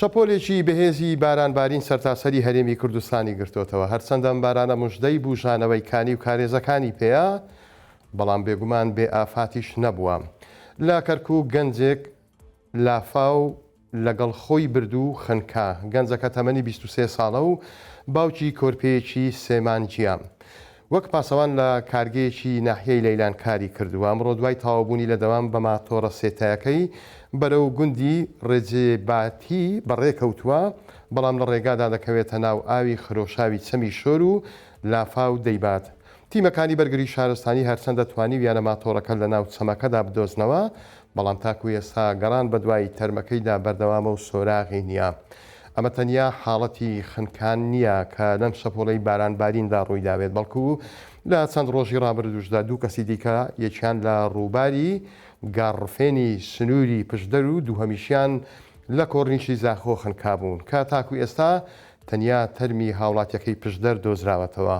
شەپۆلێکی بەهێزی بارانبارین سەرتاسەری هەرێمی کوردستانی گرتۆتەوە، هەرچەندە ئەم بارانە مژدەی بوژانەوەی کانی و کارێزەکانی پێیە، بەڵام بێگومان بێ ئافاتیش نەبووە. لە کەرکوک گەنجێک لافاو لەگەڵ خۆی برد و خنکا. گەنجەکە تەمەنی 23 ساڵە و باوکی کۆرپەیەکی سێ مانگییە. وەک پاسەوان لە کارگەیەکی ناحیەی لەیلان کاری کردووە. ئەمڕۆ دوای تەواوبوونی لە دەوام بە ماتۆڕە سێ تایەکەی بەرەو گوندی ڕێجێباتی بەڕێکەوتووە، بەڵام لە ڕێگادا دەکەوێتە ناو ئاوی خرۆشاوی چەمی شۆر و لافاو دەیبات. تیمەکانی بەرگری شارستانی هەرچەندە توانیویانە ماتۆڕەکە لەناو چەمەکەدا بدۆزنەوە، بەڵام تاکو ئێستا گەڕان بەدوای تەرمەکەیدا بەردەوامە و سۆراغی نییە. ئەمە تەنیا حاڵەتی خنکان نییە کە لەم شەپۆلەی بارانباریندا ڕوویدابێت، بەڵکو لە چەند ڕۆژی ڕابردووشدا دوو کەسی دیکە، یەکیان لە ڕووباری گاڕفێنی سنووری پشدەر و دووهەمیشیان لە کۆرنیشی زاخۆ خنکابوون، کە تاکو ئێستا تەنیا تەرمی هاوڵاتییەکەی پشدەر دۆزراوەتەوە.